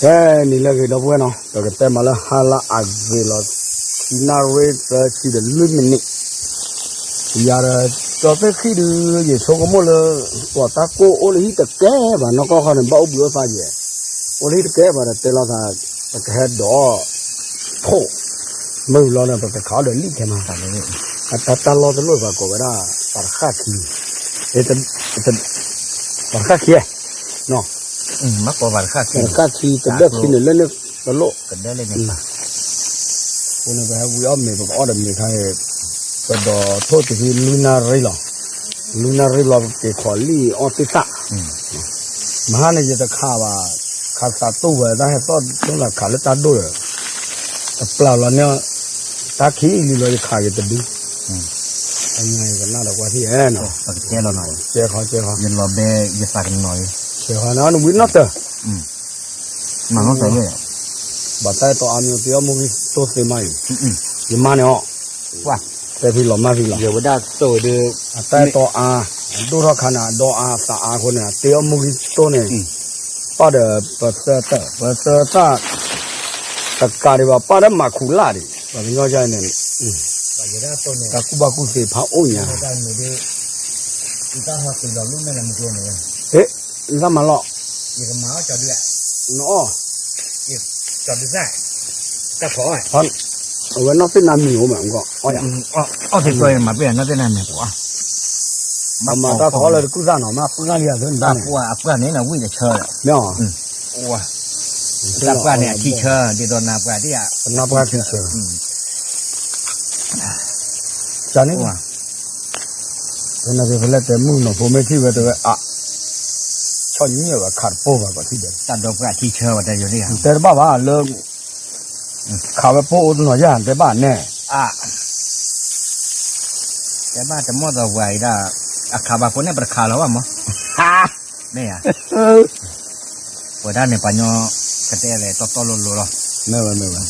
ကဲ နံၤလၢအဂ့ၤ ဒီပုၢ်ဝဲၢ်နီၤ, ပကတဲမးလၢဟါလၢအဂ့ၤလီၤ, ခံနၣ်ရံၣ်သၢဆံဒီးလွံၢ်မံးနံး, ယၤဒီး ကၠီသ့ၣ်ဃံၣ်ဒုး ယဆိကမိၣ်လၢ ပှၤတၢ်ကိၢ်အိၣ်လၢဟံၣ်တကဲဘၣ် နီၢ်ကီၢ်ခီန့ၣ် ဘၣ်အိၣ်ဘှံးအိၣ်သါယဲၢ်, အိၣ်လၢဟံၣ်တကဲဘၣ်ဒီး တဲလီၤသး ပကဟဲဒိး ထိၣ်, မုၢ်လီၤန့ၣ် ပကခးအီၣ်ဒီးလံၣ်ခဲမး, အတၢ်တၢ်လီၢ်တလိၣ်ဘၣ်ကိးဝဲဒၣ် ပှၤတဃၣ်ခံ, ပှၤတဃၣ်ခံ, ပှၤတဃၣ်ခံ တဒၢၣ်ခံန့ၣ်လၢန့ၣ်တလိၣ်, အဃိန့ၣ် ပဟဲဝံအီၣ်မ့ၤ ပကအီၣ်ဒီးမ့ၤခါအံၤ, ပဒိးထိၣ်တသံလွံၢ်နၣ်ရံၣ်လီၤ, လွံၢ်နၣ်ရံၣ်လီၤ ပက့ၤခိးလံၣ်အီၣ်သ့ၣ်သၣ်, မဟါန့ၣ် ယတခးဘၣ်, ခးသးတိၢ်ဝဲ တၢ်ဟဲသီၣ်ဒိၣ်လၢခးလၢတၢ်ဒိၣ်ဒီး တပျၢ်လီၤန့ၣ်, တၢ်ခံလံၤလီၤ ယခးက့ၤတဒု, ကနၣ်ဒီးကွၢ်ထံၣ်ဧဲနီၤ, ကဲခီ, ယလီၤဘဲ ယသးကနီၤ, နဝံနီၢ်တၢၤ, မၤနီၢ်တၢၤ, ဘၣ်တၢ်အဲၣ်တီအါမ့ၢ်သ့အီၣ်မူဂံၢ်တိၢ်သ့မးအံၤ, ယမါန့ၣ်အီၣ်, တဲဖံလီၤမါဖံလီၤ, အတၢ်အဲၣ်တီအါ, အဒိၣ်ထီၣ်ခါန့ၣ် အဒီအါသးအါအဃိန့ၣ် အသ့အီၣ်မူဂံၢ်တိၢ်န့ၣ်, ပၢ်ဒီးပသၢတၢၢ် ပသၢတၢၢ်, တကးဒံးဘၣ် ပၢ်ဒီးမၤခူၣ်လၢ်ဒံး ပှၤကညီယါန့ၣ်, တၢ်ကူၣ်ဘၣ်ကူၣ်သ့ဖးအိၣ်ညါ, ဟ့ၣ်, နတၢ်မၤလီၤ, နအီၣ်, အဝဲနီၢ်သ့ၣ်နါမံၤအိၣ်မး, အီၣ်ယၤ, အီၣ်သ့ၣ်ကီမၤပ့ၢ်နီၢ်သ့ၣ်နါမံၤပှၤ, မၤတၢ်ထီၣ်လၢတကူၣ်သၣ်နီၤ မ့ၢ်ပှၢ်လံဧါသ့ၣ်နတၢ်န့ၣ်, ပှၢ်အပှၢ်န့ၣ်နဝံၣ်တဆၢ, မ့ၢ်အီၤ, တၢ်ပှၢ်န့ၣ်အထံဆၢ ဒ်သိးနၤပှၢ်တ့ၢ်ဧါ, နပှၢ်ထံဆၢ, န့ၣ်, ဖဲနၤဖဲလဲၣ်တဲမုၢ်နီၤ ဖိမ့ၢ်ထံၣ်ဝဲတဲဝဲအါ, ဆီၣ်ညံၣ်ဝဲခးတပိၢ်ဘၣ်ပှၤထံၣ်ဒီး, တၢ်ဒီပှၢ်ထံဆၢဝဲတၢ်ယိၤန့ၣ်, တဲတဘၣ်ဘၣ်လၢ ခးဝဲပိၢ်အိၣ်တနီၤယါ တဲဘၣ်နဲၣ်, တဲဘၣ်တမီၢ်သီပှၤအံၤဒၣ်, အခးဘၣ်ဖိန့ၣ်ပတခးလီၤဘၣ်မး, မ့ၢ်ဧါ, ပဝဲဒၣ်န့ၣ်ပှၤညီ, ကတဲလဲၤတီတီလိၤလိၤလီၤ, မ့ၢ်ဝဲမ့ၢ်ဝဲ,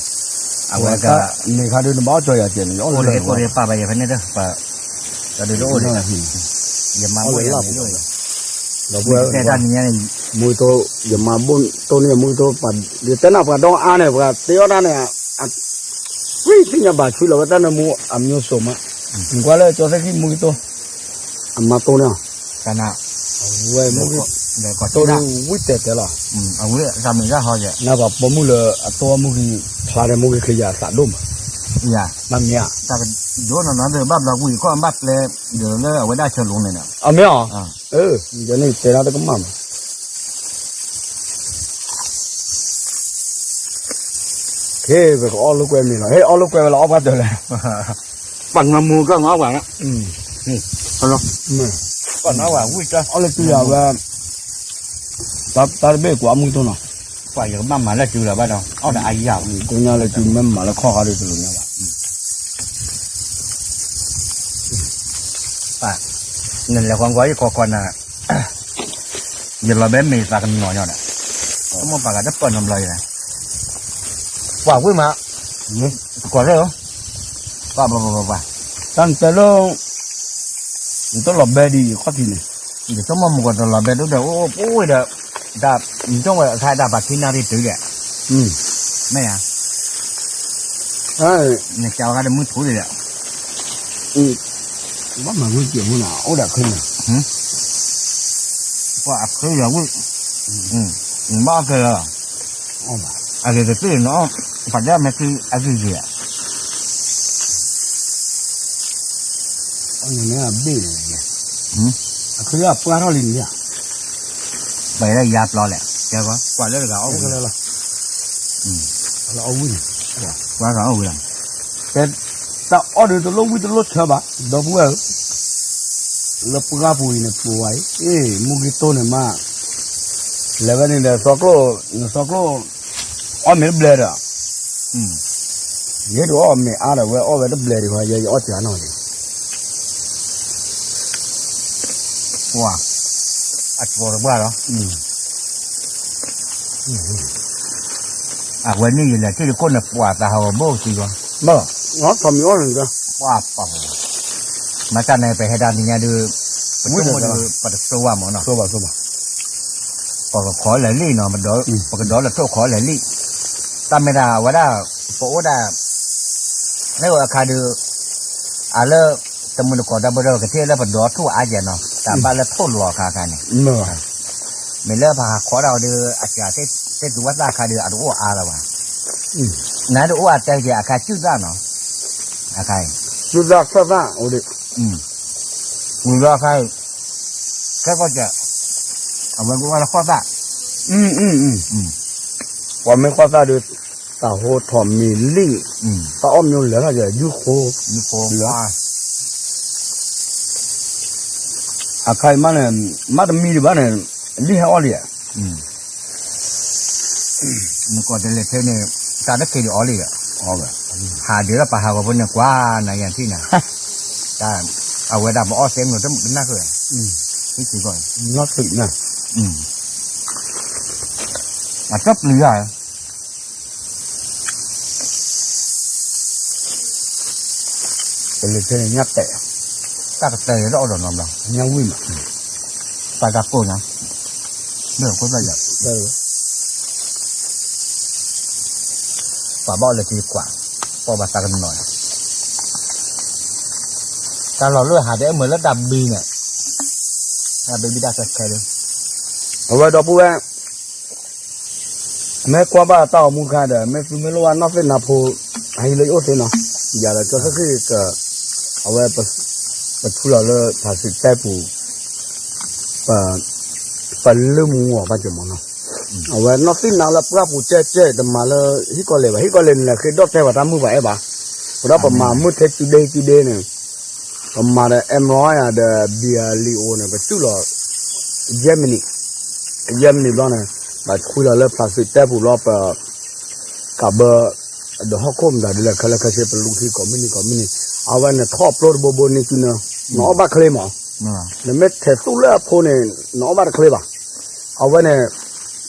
အဝဲဒၣ်, န့ၣ်ခါဒုးနဘၣ်အီၣ်ကၠီယၤကဲးန့ၣ် အိၣ်တဂ့ၤကိၢ်တဂ့ၤပာ်ဘၣ်ယဲဖဲန့ၣ်တၢ်, ပှၤ, တၢ်ဒုးတအိၣ်ဒံး, ယမါအိၣ်ယၤန့ၣ်, တဲတၢ်နံၤညါန့ၣ်, မူကတိၤ, ယမါဘိၣ်တိၢ်န့ၢ်မူကတိၤ, ယတဲနၤပှၤဒီအါန့ၣ် ပှၤတဲအီၣ်တၢ်န့ၣ်, ဝံသ့ၣ်ညါဘၣ်ဆူလီၤဝဲတၢ်နၢမူအမျိုးစုံမး, နကွၢ်လၢကၠီသ့ၣ်ခံမူကတိၤ, အမါတိၢ်န့ၣ်, ဝဲမူကတိၤဒုးဝံတဲာ်တဲာ်လီၤ, နပှၤပိာ်မုၣ်လၢအတိၢ်အီၣ်မူဂံၢ်, ဖျါဒီးမူဂံၢ်ချံယၤအသးဒိၣ်မး, မ့ၢ်ဧါ, ဒိၣ်နီၤနီၤဒီးဘၣ်ဘျီကွံာ်ခီၣ်ဘၣ်ပျဲ, ဒီးလၢအဝဲဒၣ်ဆၢလိၤန့ၣ်ဒီး, အမ့ၢ်အီၤ, ယန့ၣ်တဲဒၣ်တကမၣ်မး ဟ့ၣ် ပကအီၣ်လိာ်ကွဲမ့ၤလီၤ, ဟ့ၣ် အီၣ်လိာ်ကွဲဝဲလီၤ အီၣ်ပှၢ်တၢၢ်လဲၣ်, ပှၤနမူကနီၣ်ဝဲ, ပှၤနဝဲဝံၣ်တၢ် အီၣ်လၢစုယၤဝဲ, တၢ်တဘ့ၣ်ကွၢ်မုၢ်တိၢ်နီၤ, ပှၤယကဘၣ်မၤလၢစုလီၤဘၣ်ဒီး အီၣ်ဒီးအါယၤ, ကိညါလၢစုမ့ၢ်မၤလၢခီၣ်ခါဒ်တလိၤညါဘၣ် ပၢ်, နလဲၤဃီကွၢ်ယကီၢ်ကီၢ်နၤ, ယလီၤဘဲမ့ၢ်သးကနီၤညီဒီး, တမိၢ်ပာ်ဂၤတပၢၢ်နီတဘျီယၤ, ပှၤဝံၣ်မး, တကိးရဲၣ်ဧၢ, ပှၤပှၤပှၤပှၤ, တၢ်နတဲလၢ, နတလီၤဘဲဒ်အံၤခီၣ်ထံးန့ၣ်, ယဆိကမိၣ်မုၢ်ကီၢ်တလီၤဘဲဒိၣ်ဒီး အိၣ်အိၣ်ပူၤဝဲဒီး, တၢ်, နဆိကမိၣ်ဝဲအခါတၢ်ပှၤခံနၣ်ရံၣ်တုၤဒီး, မ့ၢ်ဧါ, နကဝဲဒၣ်မုၢ်ထူဒံးဒီး, ဘၣ်မၤဝံၣ်စၢၤမုၢ်နီၤ အိၣ်ဒီးခုန့ၣ်, ပှၤအဖုယၤဝံၣ်, ဘၣ်ကဲလၢ, အဂ့ၤကသ့ၣ်နီၤ, ပှၤဒၣ်မ့ၢ်သံအဂ့ၤဂ့ၤဧါ, အန့ၣ်မ့ၢ်အဘ့ၣ်န့ၣ်, အခုအပှၢ်ထီၣ်လံန့ၣ်ဧါ, ပှၤလၢယါပျီလဲၣ်, ကွၢ်လၢတဂၤအီၣ်ဝံၤလီၤ, လၢအီၣ်ဝံၤန့ၣ်, ကွၢ်တဂၤအီၣ်ဝံၤလီၤ, တဲ, တၢ်အီၣ်ဒုးတလိၣ်ဝံၣ်တလိၣ်ဆၢဘၣ် ဒီပုၢ်ဝဲၢ်ဧၢ, လၢပှၢ်ပူၤအံၤန့ၣ်ပူၤဝဲအံၤ, မူက့တိၢ်န့ၣ်မး, လဲၤဝဲန့ၣ်ဒီးသီကျိ, နသီကျိ, အီၣ်မ့ၤတဘျဲးဒီး, ယဟ့ၣ်ဒုးအီၣ်မ့ၤအါဒီးဝဲအီၣ်ဝဲတဘျဲးဒံးဃီ ယဲယအီၣ်စှၤနီၤန့ၣ်, ပှၤ, အတြီတပှၢ်လီၤ, အဝဲန့ၣ်ယလဲၤထံၣ်တခိၣ်န့ၣ် ပှၤသးဟးဂီၤဘိၣ်စံးဂီၤ, ပှၤပှၤ, မ့ၢ်တၢ်န့ၣ် ပဟဲဒၣ်နံၤညါဒုး, ပဆိကမိၣ်ဒုး ပတဆိဝဲမးနီၤ, ဆိဘၣ်ဆိဘၣ်, ပကခိးလဲၤလံနီၤ, ပကဒီးလၢထိၣ်ခိးလဲၤလံ, တၢ်မ့ၢ်ဒၣ်ဝဲဒၣ်, ပအိၣ်ဒၣ်, လၢအခါဒုး, အလၢ, တမုၢ်တကိးတၢ်ဘၢဒီးကထံၣ်လၢပဒီးထိၣ်အါယဲနီၤ, တၢ်ဘၣ်လၢထိၣ်လီၤအခါခါန့ၣ်, မ့ၢ်လၢပဟးခိးဒၣ်အီၤဒုး အစှၤသ့ၣ်သူဝဲသၣ်အခါဒုး အတအိၣ်အါလၢၤဘၣ်, နတအိၣ်အတဲကဲအခါစုၣ်သၣ်နီၤ, အခါ, စုၣ်သၣ်ခၢၣ်သၣ်အိၣ်ဒံး, ဝံၤလီၤအခါ, ခဲကီၢ်စဲး, အဝဲကဝဲလၢဃီၣ်သၣ်, ပှၤမ့ၢ်ဃီၣ်သၣ်ဒုး, တၢ်ဟိထီၣ်မ့ၤလံ, တၢ်အီၣ်မ့ၢ်လဲၤထီၣ်ယဲ ယူၢ်ဃိ, အခါအံၤမးန့ၣ်, မ့ၢ်တမံဒံးဘၣ်န့ၣ်, လံဟဲအီၣ်လံဧါ, နကိးတလဲၤထဲန့ၣ်, တၢ်တခ့ဒံးအီၣ်လံဒီး, ဟးဒုးလၢပှၤဟးဂီၤဖိန့ၣ်ကွၢ်နၤယၤထံၣ်နၤ, တၢ်, အဝဲဒၣ်ပအီၣ်သဲမုၢ်တနၢ်ဃုာ်, ဟံၣ်ကီ, နီၢ်သံးနၤ, အတပျံၤယၤ ပလဲၤထဲန့ၣ်ညၣ်တဲာ်, တၢ်ကတဲာ်ယၤတအီၣ်ဒီးနီတဘျီ, ညၣ်ဝံၣ်မး, ပှၤတၢ်ကိၢ်ညါ, မ့ၢ်ခိၣ်သၣ်ယၤ, ပှၤဘၣ်အီၣ်လၢထံကွၢ်, ပှၤဘၣ်သးကနီၤ, တၢ်လီၤလၢဟးဒဲးမုာ်လၢတၢ်ဘံန့ၣ်, တၢ်ဘံဘံတၢ်ခဲခဲလၢ, အဝဲဒီပုၢ်ဝဲၢ် မ့ၢ်ကွၢ်ဘၣ်တၢ်ဂီၤမူခါဒီး မ့ၢ်သုမ့ၢ်လိၣ်ဘၣ်နီၢ်သ့ၣ်နါဖိ, ဟးဟံးလၢယအိၣ်သ့နီၤ, ယၤဒီးကၠီသ့ၣ်ဃံၣ်က, အဝဲ, ပထူလီၤလၢဖးစံးတဲပူၤ, ပ, ပလုၢ်မူအီၤဘၣ်ကမီၤနီၤ, အဝဲနီၢ်သ့ၣ်နါလၢပှၢ်ပူၤကဲကဲတမၤလၢ, ဟံၣ်ကီးလဲၣ်ဘၣ် ဟံၣ်ကီးလဲၣ်န့ၣ် ဃ့ဒိၣ်တဲပှၤတၢ်မုၢ်ပှၤအဲၣ်ဘၣ်, ပဒီးပမၤမုၢ်ထဲ two day two day န့ၣ် ပမၤဒီး Embraer ဒီး Bell လံအိၣ်န့ၣ် ပစူၣ်လီၤ, Germany, Germany ဘျီန့ၣ်, ပခွံလီၤလၢဖးစံးတဲပူၤဘျီပ, ကးဘၢ, ဒီးဟီၣ်ခိၣ်မတၤဒ်လဲၣ်ခဲလၢာ်ခဲဆ့ပလူထံကိးမုၢ်နံၤကိးမုၢ်နံၤ, အဝဲန့ၣ်ထီၣ်ပျိတဘိဘိန့ၣ်တုၤနၤ, နအီၣ်ဘၣ်ချ့မး, နမ့ၢ်ထဲးသူၣ်လၢအဖိန့ၣ်, နအီၣ်ဘၣ်တချ့ဘၣ်, အဝဲန့ၣ်,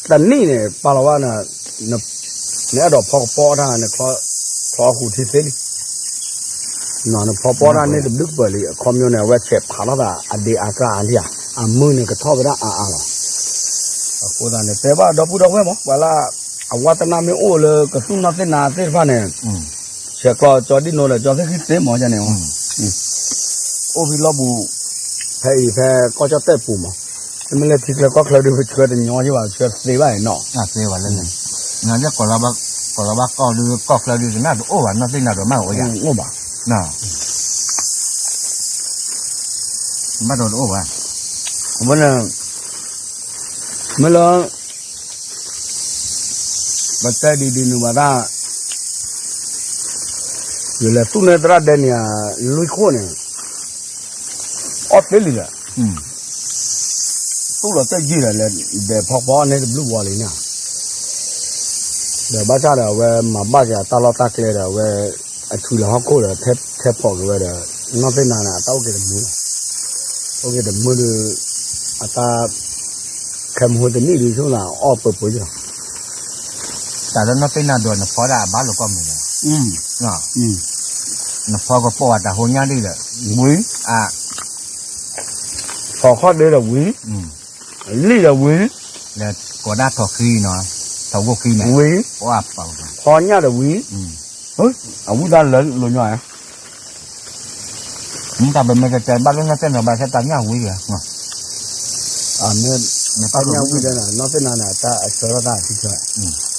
တနံၣ်န့ၣ် ပာ်လီၤဝဲန့ၣ် နအဲၣ်ဒိးဖီကပီၤအီၣ်တၢ် နချီ, ချီဃုာ်ထံသ့လံ, နဖီကပီၤတၢ်န့ၣ်တဘျုးကပၢၤလံ အခီပညီန့ၣ် အဝဲဆဲးဖးထီၣ်သးအဒ့အါကျါအါလံဧါ, အမုၢ်န့ၣ်ကထီၣ်ဝဲဒၣ်အါအါလီၤ, အဃိသတးန့ၣ် တဲဘၣ်ဒီပုၢ်ဒီဝဲၢ်မး ပှၤလၢ, အဝါသနၢ်မ့ၢ်အိၣ်လၢကသူၣ်နီၢ်သ့ၣ်နါသ့ၣ်တဖၣ်န့ၣ်, ဆဲးကျိးကၠီဒံၣ်နိဒီးကၠီသ့ၣ်ဃံသ့မးန့ၣ်, အိၣ်ဖဲလီၢ်ပူၤ, ဖဲအံၤဖဲကီၢ်ကၠီၣ်တဲၣ်ပူၤမး, မ့ၢ်လၢထံချၢကီၢ်ချၢဒုး ပဆှၢတညီယဲဘၣ် ပဆှၢသ့ဘၣ်နီၤ, သ့ဘၣ်လၢ, နက, ကီၢ်လီၤဘၣ်ကီၢ်ချၢဒုး တနၢ်တအိၣ်ဘၣ် နီၢ်သ့ၣ်နါဒိးမးအိၣ်ယၤ, အိၣ်ဘၣ်, ဘၣ်ဒိးတအိၣ်ဘၣ်, အဝဲန့ၣ်, မ့ၢ်လၢ ပတဲဒ်ဒ်န့ၣ်ဘၣ်ဒၣ်, ယလဲၤသူၣ်န့ၢ်သရၣ်ဒဲန့ၣ် လွံၢ်ခိၣ်န့ၣ်, အီၣ်သ့လံဒီး, သူၣ်လီၤတၢ်ယံာ်ဒီးလဲၤ, ဒီးဖီဖီန့ၣ်တဘျုးဝီလံန့ၣ်, ဒီးဘၣ်ဆၣ်ဒီးအဝဲမၤဘၣ်က့ၤအတၢ်လီၢ်တၢ်ကျဲဒီး အဝဲအထုးလီၤဟီၣ်ခိၣ်ဒီး ထဲဖီၣ်က့ၤဝဲဒီး, နီၢ်သ့ၣ်နါန့ၣ် အတၢ်အိၣ်က့ၤတမုာ်လီၤ, အိၣ်က့ၤတမုာ်ဒီး, အတၢ် ခဲမုၢ်တနံၣ်ဒုးဆိၣ်နၤအီၣ်ပှဲၤပှဲၤလီၤ, တၢ်လၢနီၢ်သ့ၣ်နါဒိးနဖီဒၣ်အဘၣ်လိာ်ကီၢ်မုၢ်န့ၣ်, နဖီကပိာ်အတၢ်ဟိညါဒ်ဒီး, ဝံၤ, ဖီခီၣ်ဒ့ဒီးဝံၤ, လံၣ်ဒီးဝံၤ, ကိးဒၣ်ထီၣ်ဃံနီၤ, ထီၣ်ဂိၢ်ဃံန့ၣ်, ဝံၤ, ဖီညၣ်ဒီးဝံၤ, အဝံသးလၢလိၤညီဧါ မ့ၢ်တၢ်ပမ့ၢ်ကတဲဘၣ်လၢနီၢ်သ့ၣ်နါဘၣ်ဆၣ်တၢ်ညၣ်ဝံၤဒီး, မ့ၢ်တၢ်ညၣ်ဝံၤဒီးနီၢ်သ့ၣ်နါန့ၣ် တၢ်အဆၢထီၣ်တၢ်အထံ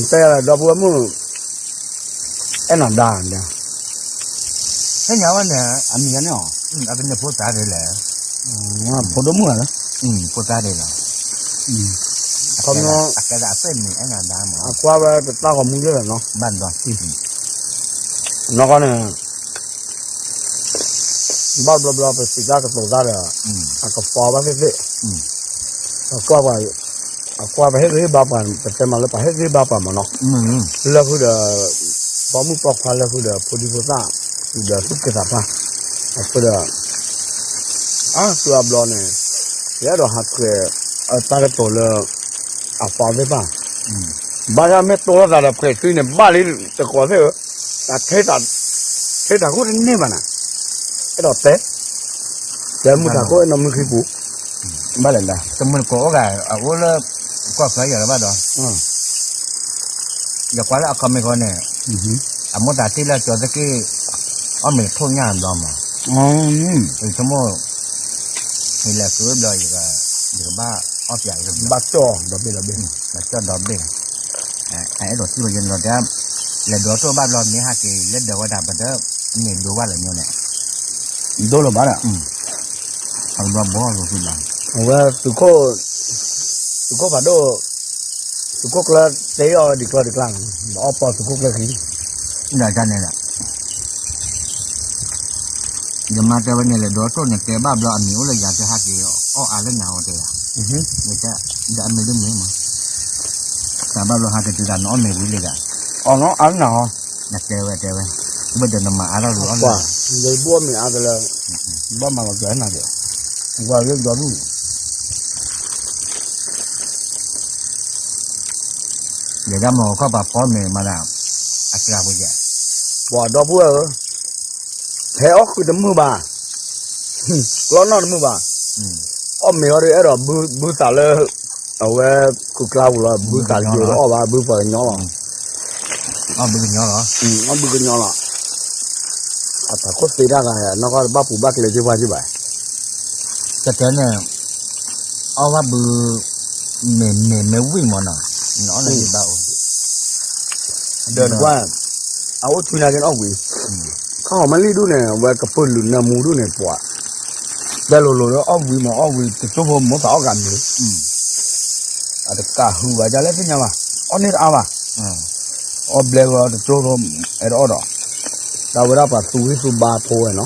ဆၢ တဲယၤဒီပုၢ်ဝဲၢ်မုၣ်, အဲၣ်နၤဒါ, သ့ၣ်ညါဝဲန့ၣ် အမံၤန့ၣ်အီၤ, အကန့ၣ်ဖိသၣ်ဒ်လဲၣ်, ဖိဒိၣ်မုၣ်ဧါ, ဖိသၣ်ဒ်လဲၣ်, ခီမီ, အကဲဒၣ်အသ့ၣ်မံၤအဲၣ်နၤဒါမး, အကွၢ်ဝဲတၢ်ဂီၤမူယဲၢ်လီၤနီၤ, ဘၣ်ဒီး, နီၢ်ကီၢ်န့ၣ် ဘၣ်ဘျီဘျီပစံးတၢ်ကတိၤတၢ်ဒီး, အကပီၤဘၣ်သ့ၣ်သ့ၣ်, အကွၢ်ပှၤ, အကွၢ်ပှၤဟ့ၣ်ဂံၢ်ဟ့ၣ်ဘါပှၤ ပတဲမးလၢပှၤဟ့ၣ်ဂံၢ်ဟ့ၣ်ဘါပှၤမးနီၤ, လၢဃုာ်ဒီး, ပိာ်မုၣ်ပိာ်ခွါလၢဃုာ်ဒီး ဖိဒံဖိသၣ်, ဒီးသူၣ်က့သးပှၢ်, အဃိဒီး, အါ သုအဘျီန့ၣ်, ယအဲၣ်ဒိးဟးထွဲ, အတၢ်ကတိၤလၢ, အပီၤသ့ၣ်တဖၣ်, ဘၣ်ဆၣ်မ့ၢ်တိၢ်လိာ်သးဒီးဖှဲးသုန့ၣ် ဘၣ်လံတကိးသ့ၣ်ဧၢ, တၢ်ထဲတၢ်, ထဲတၢ်ခိၣ်တန့ၢ်ဘၣ်နၤ, အဲၣ်ဒိးတဲ, တဲမုၢ်တၢ်ခိၣ်အဲၣ်နီၢ်မုၢ်ခံပူၤ, ဘၣ်လဲၣ်ဒၣ်, တမုၢ်တကိးအိၣ်ဂၤ အအိၣ်လၢ ကီၢ်ချၢယၤလၢၤဘၣ်ဒီး ယကွၢ်လၢအ comment ဃီန့ၣ်, အမိၢ်သးတ့ၢ်လၢကၠီသက့ၢ် အီၣ်မ့ၤထိၣ်ညၣ်ဘျီမး, ဆိကမိၣ် ယလဲၤဃုဘျီ ယကဘၣ်အီၣ်ပၠး, ဘၣ်ကၠီၣ်ဒီဘ့ၣ်ဒီဘ့ၣ်, ဘၣ်ကၠီၣ်ဒီဘ့ၣ်, အဲၣ်ဒိးထံၣ်ဝဲယနီၤတဲ, လဲၤဒိးထိၣ်ဘၣ်ဘျီ မ့ၢ်ဟးက့ၤလၢဒၢးဝဲဒၣ်ပဒီး မ့ၢ်ဒိဝဲလၢာ်မ့ၢ်န့ၣ်, ဒိလၢၤဘၣ်ဒီး, အဝဲဘီလိာ်သံဘၣ်, အဝဲ သုးခိၣ်ဖးဒိၣ်, သုးခိၣ်ကျၢၢ်တဲအီၤဒံးကျီဒံးကျါ, ဒီးအီၣ်ပီသုးခိၣ်ကျၢၢ်ခံ, ဒီးတၢ်န့ၣ်ဒီး ယမါတဲဝဲန့ၣ် လဲၤဒိးထိၣ်န့ၣ် တဲဘၣ်ဘျီအမံၤအိၣ်လၢယၤ တဲဟးက့ၤအီၣ်အါလၢနၤအီၤတဲယၤ, ဒီးအမ့ၢ်ဒ်မ့ၢ်မး, တၢ်ဘၣ်ဘျီဟးက့ၤတုၤတၢ်နအီၣ်မ့ၤဝံၤလံဒီး, အီၣ်နီၢ်အါလၢနၤအီၤ, နတဲဝဲတဲဝဲ, ဘၣ်ဒီးနမၤအါထီၣ်ဒုးအီၣ်လၢ, ဒီးဘီၣ်မ့ၤအါတလၢ, ဘၣ်မၤလီၤကၢၤနၤဒီး, ဝၤလၢဒိးဒူၣ် ယဲဒၣ်မ့ၢ်ခီၣ်ပၤဖီမ့ၤမးဒၣ်, အစှၤပူၤယဲ, ပှၤဒီပုၢ်ဝဲၢ်ဧၢ, ဖဲအီၣ်ဃုာ်တမုာ်ဘၣ်, ကျီနီၢ်တမုာ်ဘၣ်, အီၣ်မ့ၤအီၤဒီးအဲၣ်ဒိးဘုသးလၢ, အဝဲ, ခုးကျါပူၤလီၤ ဘုသးယိၤဒီးအီၣ်ဘၣ်ဘုပှၤကညီလီၤ, အီၣ်ဘုကညီလီၤ, အီၣ်ဘုကညီလီၤ, အတၢ်ခိၣ်သ့တၢ်ဂၤ နီၢ်ကီၢ်တဘၣ်ပူၤဘၣ်ကျဲက့ၤပှၤက့ၤဘၣ် ကတဲန့ၣ်, အီၣ်ဘၣ်ဘု, မ့ၢ်မ့ၢ်မ့ၢ်ဝံၣ်မးနီၤ, နအီၣ်လၢယဘၣ်အိၣ်, ဒီးတကွၢ်, အအိၣ်ထွံနၤက့ၤအီၣ်ဝံၤ, ခီၣ်မလံၣ်ဒူၣ်န့ၣ် အဝဲကပၢၢ်လုာ်နၢမူဒူၣ်န့ၣ်ပှၤ, တဲလိၤလိၤလၢအီၣ်ဝံၤမးအီၣ်ဝံၤ တကၠိဖိမိၢ်သးအီၣ်ဂၤမ့ၤ, အတကးဟုးဘၣ်ဒ်လဲၣ်သ့ၣ်ညါဘၣ်, အီၣ်န့ၢ်တအါဘၣ် အီၣ်ဘျဲၣ်ဝဲတကၠိဖိ, အဲၣ်ဒိးအီၣ်ဒီး, တၢ်ဝဲဒၣ်ပှၤသူၣ်ဂံၢ်သူၣ်ဘါဖိဝဲနီၤ,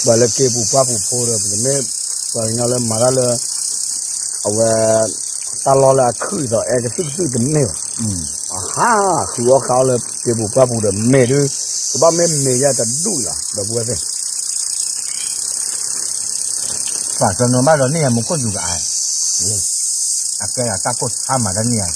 ပှၤလၢက့ၤပူၤပှၢ်ပူၤဖိဒီး ပတမ့ၢ်, ပှၤကညီလၢမၤတၢ်လၢ, အဝဲ, တၢ်လီၢ်လၢအခုၣ်အသိး အဲၣ်ကသုၣ်ကသုၣ်တမ့ၢ်ဘၣ်, အဟးဃုအီၣ်ဃုအီၣ်လၢက့ၤပူၤပှၢ်ပူၤဒီးမ့ၢ်ဒုး, ကဘၣ်မ့ၢ်မ့ၢ်ယဲတဒူၣ်လီၤ ဒီပုၢ်ဝဲၢ်သ့ၣ် ပှၤတနီၤဘၣ်ဒီးန့ၢ်ယၤမူခိၣ်စူၤကအါ, အကဲယၤတၢ်ကိၢ်ဆါမးတန့ၢ်ယၤ,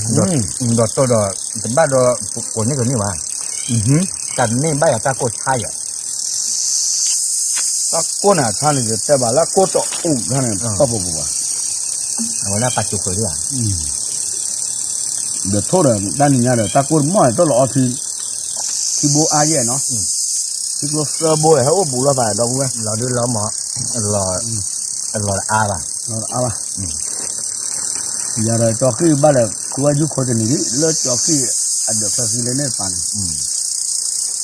ဒီးတိၢ်ဒီး, တဘၣ်ဒီး, ကိးန့ၢ်ကန့ၢ်ဘၣ်, တၢ်တန့ၢ်ဘၣ်ယၤတၢ်ကိၢ်ဆါယၤ, တၢ်ကိၢ်န့ၣ်အဆါန့ၣ် ယတဲဘၣ်လၢကိၢ်တအိၣ်ခါန့ၣ် တၢ်ပူၤပူၤဘၣ်, အဝဲဒၣ်ပာ်စူးဃုာ်ဒၣ် ဒီးထိၣ်ဒီးတၢ်နံၤညါဒီး တၢ်ကိၢ်တမီၢ်န့ၣ် တၢ်လီၤအီထံ, ထံဘိအါယဲၢ်နီၤ, ထံကျိသၢဘိဟဲအိၣ်ဘူးလိာ်သးဒီပုၢ်ဝဲၢ်, လီၤဒုလီၤမး, အလီၤတအါဘၣ်, လီၤတအါဘၣ်, ယၤဒီးကၠီဃံၣ်ဘၣ်ဒီး ခူဝဲယူၢ်ခိတနံၤလံ လၢကၠီဃံၣ်အဒၢးချၢသံလၢန့ၣ်တပၤန့ၣ်,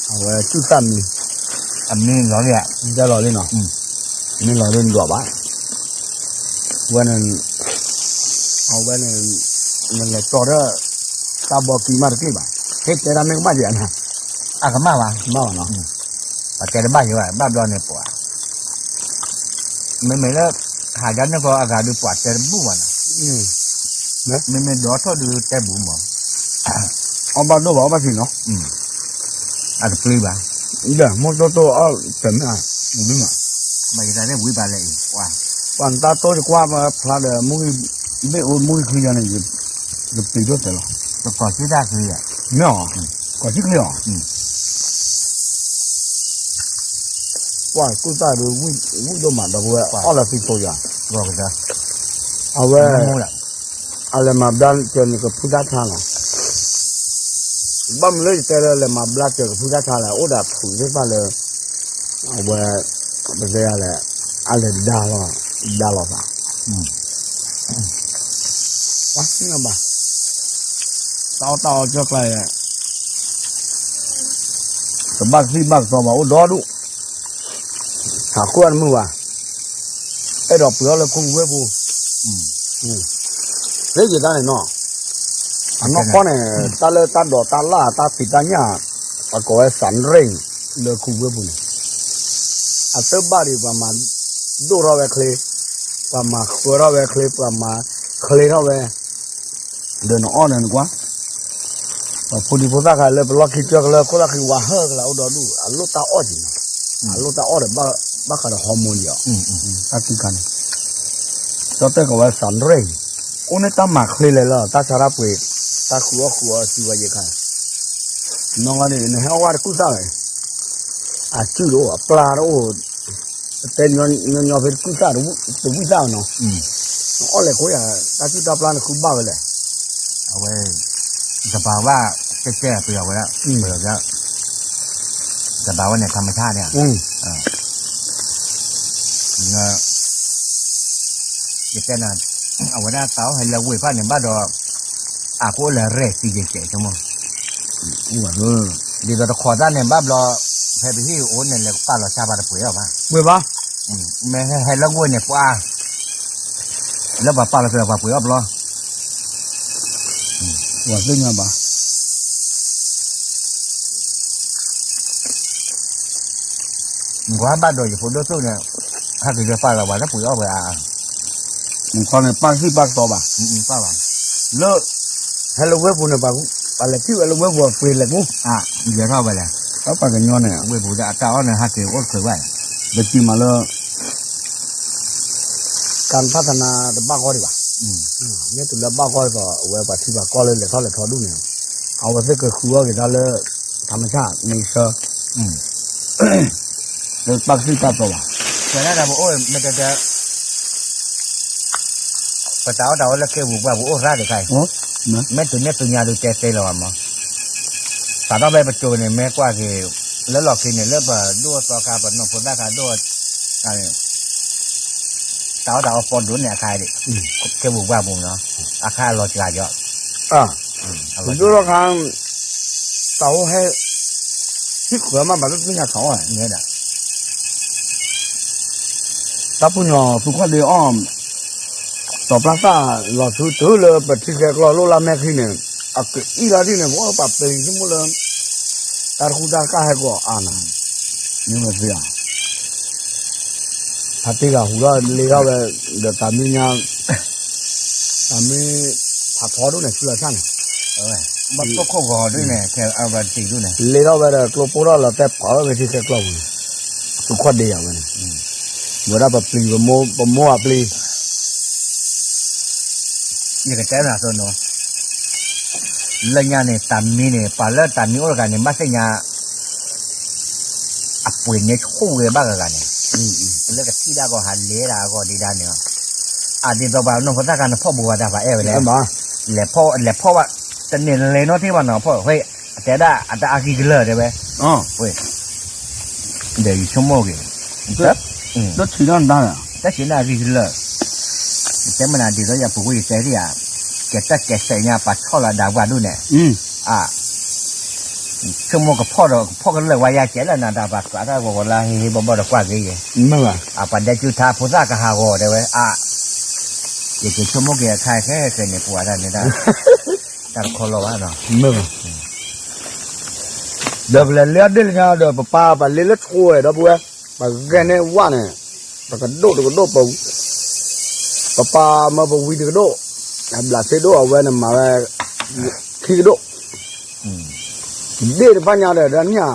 အဝဲကုၢ်သၣ်မံၤ, အမ့ၢ်လီၤလံ, တဲလီၤလံနီၤ, မ့ၢ်လီၤလံဒွးဘၣ် ဝဲန့ၣ်, အဝဲန့ၣ်, နလဲၤကၠီထီၣ်, တၢ်ဘီကံမးတက့ၢ်ဘၣ်, ဟ့ၣ်တဲတၢ်မ့ၢ်ကမၣ်ယဲၢ်န့ၣ်, အကမၣ်ဘၣ်, ကမၣ်ဘၣ်နီၤ, ပတဲတဘၣ်ယဲၢ်ဘၣ် ဘၣ်ဘျီန့ၣ်ပှၤ, မ့မ့ၢ်လၢ, ဟးဒ်န့ၣ်ကီးအဂၤဒုးပှၤတဲတဘူၣ်ဘၣ်နီၤ, မ့မ့ၢ်ဒိးထီၣ်ဒုးတဲဘူးမး, အီၣ်ဘၣ်ဒိၣ်ဘၣ်အီၣ်ဘၣ်ဆံးနီၤ, အတပျံၤဘၣ်, ဒီးမိၢ်တိၢ်တိၢ်အီၣ်တမ့ၢ်, ဘၣ်ယတၢ်န့ၣ်ဝံၤဘၣ်လဲၣ်, ပှၤနတၢ်တိၢ်ယကွၢ်ဖျါဒီး, မ့ၣ်အူမုၢ်ချံယၤန့ၣ်, ယပျံၤဒိၣ်တဲလီၤ, တကိးဆံတၢ်ချံ, မ့ၢ်အီၤ, ကိးဆံချံအီၤ, ပှၤကူၣ်တၢ်ဒုး, ဝံၣ်ဒိၣ်မးဒီပုၢ်ဝဲၢ် အီၣ်လၢသံသိယၤ, အဝဲ, အလဲၤမၤဘျါစၢၤန့ၣ်ကဖုတၢ်ဆါလီၤ, ဘၣ်မနုၤလၢယတဲလၢလဲၤမၤဘျါစၢၤကဖုတၢ်ဆါလဲၣ် အိၣ်ဒီးဖုသ့ၣ်တဖၣ်လၢ, အဝဲ, ပတဲယၤလဲၣ်, အလဲၤဒါလီၤ, ဒါလီၤသး, ပှၤသ့ၣ်ညါဘၣ်, တၢ်အီၣ်တၢ်အီကၢၢ်ကျါယဲၢ် တဘၣ်သံၣ်ဘၣ်ကသီဘၣ်အိၣ်ဒီဒူၣ်, ဟးဃုအီၣ်တမုာ်ဘၣ်, အဲၣ်ဒိးပှ့ၤအီၣ်လၢခိပူၤဝ့ၢ်ပူၤ, လၢယတၢ်န့ၣ်နီၤ, အနီၢ်ကီၢ်န့ၣ်, တၢ်လၢတၢ်ဒိးတၢ်လၢ်တၢ်ဖံးတၢ်ညၣ်, ပှၤကိးဝဲစးရ့ၣ်, လၢခိပူၤဝ့ၢ်ပူၤန့ၣ်, အသၢဘၣ်ဒံးပှၤမၤ, ဒိၣ်ထီၣ်ဝဲချ့, ပှၤမၤဃၢထီၣ်ဝဲချ့ ပှၤမၤချ့ထီၣ်ဝဲ ဒီးနအီၣ်န့ၣ်နကွၢ်, ပှၤဖိဒံဖိသၣ်ခါလၢပလီၢ်ခံကၢၢ်ကလၢခိၣ်သၣ်ဃံဝါဟၢကလၢအိၣ်ဒီဒူၣ် အလိၣ်တၢ်အီၣ်က့ၤနီၤ, အလိၣ်တၢ်အီၣ်ဒီး, ဘၣ်ဃးဒီး hormone ဒံးအီၤ, တၢ်ခံခါန့ၣ်, ကၠီတဲၣ်ကိးဝဲစးရ့ၣ်, စးရ့ၣ်, အိၣ်န့ၣ်တၢ်မၤချ့လဲၣ်လီၤ တၢ်ဆါတၢ်ပှ့ၤ, တၢ်ဃုအီၣ်ဃုအီစံးဝဲယခါ, နီၢ်ဂီၢ်န့ၣ် နဟဲအီၣ်ဝဲတကူၣ်သၣ်ဝဲ, အစုၣ်တအိၣ် အပျၢ်တအိၣ်, ပတဲညီညီဖဲတကူၣ်သၣ်တဝံၣ်သၣ်နီၤ, အီၣ်လဲၤခိယၤ, တၢ်စုၣ်တၢ်ပျၢ်နဃုဘၣ်ဝဲလဲၣ်, အဝဲ, တပာ်ဘၣ်, တဲတဲပယီၤဝဲဒၣ်, ပယီၤ, တပာ်ဝဲန့ၣ် ธรรมชาติန့ၣ် ယတဲနၤ, အဝဲဒၣ်တၢ်အီၣ်ဟဲလၢဝ့ၢ်ဖၣ်န့ၣ် ဘၣ်ဒီး, အကအိၣ်လၢရဲၣ်သံယဲၢ်ကဲးဆိကမိၣ်, ဒ်သိးတခိးတၢ်န့ၣ် ဘၣ်ဘျီ, ဖဲပဟံၣ်အိၣ်န့ၣ် လဲၤပာ်လီၤဆါပှၤတပှဲၤအီၤဘၣ်, ပှဲၤဘၣ်, မ့ၢ်ဟဲလၢဝ့ၢ်န့ၣ်ပှၤ, လၢပှၤပာ်လီၤတပှဲၤပှဲၤအီၤဘျီ, ပှၤသ့ၣ်ညါဘၣ် ကွၢ်ဘၣ်ဒီးယဖိဒိၣ်သိၣ်န့ၣ်, ဟဲက့ၤပာ်လီၤပှၤလၢပှ့ၤအီၣ်ပှဲၤအါ, နခီန့ၣ်ပာ်စံၣ်ပာ်ကတီၤဘၣ်, လၢ, ဟဲလၢဝ့ၢ်ပူၤန့ၣ်, ပှၤလဲၤထံၣ်ဝဲလၢဝ့ၢ်ပူၤပှ့ၤလဲၤကူ, လဲၤထီၣ်ဝဲလဲၣ်, ပှၤကညီန့ၣ်, ဝ့ၢ်ပူၤဒၣ်အတၢ်အီၣ်န့ၣ် ဟဲက့ၤအိၣ်တချုးဘၣ်, ပစံးမးလၢ การพัฒนาတဘၣ်ဂီၢ်ဒံးဘၣ်, မ့ၢ်တုၤလၢဘၣ်ဂီၢ်ဒ်သိး အဝဲပှၤထံပှၤကီၢ်လၢလဲၤထီၣ်လဲၤထီဒူၣ်န့ၣ်, အဝဲသ့ၣ်ကဃုအီၣ်က့ၤတၢ်လၢ, ထၣ်မဆၣ်န့ဆၢ, လၢပာ်ကစံၣ်ပာ်ကတီၤဘၣ်, ပှၤဒၣ်တၢ်ပအိၣ်မ့ၢ်တဲတဲ ပတၢ်အီၣ်တၢ်အီလၢကဲပူၤပှၢ်ပူၤအိၣ်ရၣ်ဒံးခါအံၤ, မ့ၢ်တုၤန့ၣ်တုၤညါဒုးတဲသ့လီၤဘၣ်မး, စးထီၣ်ဖဲပစိၤန့ၣ် မ့ၢ်ကွၢ်က့ၤ, လၢလီၢ်ခံန့ၣ် လၢပဒိၣ်သီခါ ပနီၢ်ဖိသၣ်ခါဒိၣ်, တၢ်အီၣ်တၢ်အီပီဒိၣ်န့ၣ်အခါဒံး, ကဲပူၤပှၢ်ပူၤနီၤ, အခါအလီၤစှၤကီး, ပဒိၣ်ထီၣ်ခါ, တၢ်အိၣ်ဟဲ, ဟံၣ်ဃၢၤမးဘၣ်လၢသ့ၣ်ညါခးအီၣ်, တၢ်ပူၤညီသူခွါဒ့အီၣ်, တီၤပျၢ်သၣ်လီၤဆူတုၤလၢပထံခဲကျီၢ်လိၣ်လၢမဲာ်ချံန့ၣ်, အကအံၣ်လီၤဒ်န့ၣ် ပှၤပာ်ပျံၤဆိကမိၣ်လၢ, တၢ်တဃူတၢ်ကၣ်ဟဲကီးအါနီၤ, မ့ၢ်ဝဲသ့ဧါ, ဖါတံၢ်ဂၤဟူထီၣ်လ့ထီၣ်ဝဲ, ဒီးတၢ်မံညါ, တၢ်မံ, ဖးထီဒိၣ်န့ၣ်ဆူလီၤဆၣ်န့ၣ်, ဘၣ်သိၣ်ခိၣ်ဂီၤဒ်န့ၣ်, လ့ထီၣ်ဝဲဒီးကျိပိၢ်ထီၣ်လီၤတဲာ်ဖးဝဲမဲာ်ချံခဲကျီၢ်ပူၤန့ၣ်, သူခွါဒ့ယၤဝဲန့ၣ်, ဝဲဒၣ်ပပျံၤ, ပမိၢ်အပျံၤ ယကတဲနၤသိးနီၤ, လၢညါန့ၣ် တၢ်မံန့ၣ် ပှၤလၢတၢ်မံအိၣ်တဂၤန့ၣ် ဘၣ်သ့ၣ်ညါ, အပှ့ၤန့ၣ်ဆိၣ်ဂ့ၤဘၣ်ဂၤဂၤန့ၣ်, လၢကထံၣ်ဒၣ်ဂီၤဟးလဲၤဒၣ်အဂီၢ်ဒံးဒၣ်န့ၣ်, အဒ်သိးပှၤနီၢ်ဖိသၣ်ခါန့ၣ်ဖီၣ်ဘူးဝဲတၢ်ဖးအဲၣ်ဝဲလဲၣ်, လဲၤဖီၣ်, လဲၤဖီၣ်ဘၣ်, တန့ၢ်လဲၤနီတဘျီဘၣ်နီၤ, ဖီၣ်, တဲဒၣ်အတၢ်အဂံၢ်ကလၢာ်တဲဝဲ, ဒီးယဆိကမိၣ်က့ၤ, တၢ်ဆံးနီၢ်ဂံၢ်ကလၢာ်, တၢ်ဆံးနီၢ်ဂံၢ်ကလၢာ်, ယတဲမနုၤဒ်သိးယပူၤကွံာ်ယတဲဒ်ဧါ, ကဲတၢ်ကဲးစဲးညါပှၤဆီၣ်လီၤဒၣ်ပှၤဒူၣ်န့ၣ်, အ, ဆိကမိၣ်ကဖီၣ်ဒီးကဖီၣ်ကလၢာ်ဝဲယၤကဲးလၢနၤတၢ်ပှၤကျးတၢ်ဂီၤဂီၤလၢဟ့ၣ်ဟ့ၣ်ဘီဘီဒီးကွၢ်က့ၤယဲ, အပှၤဒဲကၠူထါဖိသၣ်ကဟးဂီၤတဲဝဲ, အ, ယကဆိကမိၣ်က့ၤအခါခဲခဲန့ၣ် ပှၤတၢ်န့ၣ်တၢ်, တၢ်တခီလီၤဘၣ်နီၤ, ဒီးပလဲၤလၢအဒ့ၣ်လၢညါဒီး ပပာ်ပာ်လ့လၢဆိဝဲဒီပုၢ်ဝဲၢ်, ပဂဲၤန့ၢ်ဝၣ်န့ၣ်, ပကဒိၣ်တကဒိၣ်, ပပာ်မၢပဝံၤတကဒိၣ်, အဘျးစ့ဒိၣ်အဝဲန့ၣ်မၤဝဲ, ခံကဒိၣ်, ဒ့ၣ်တဖၣ်ညါဒီး ဒီးန့ၣ်ဧါ,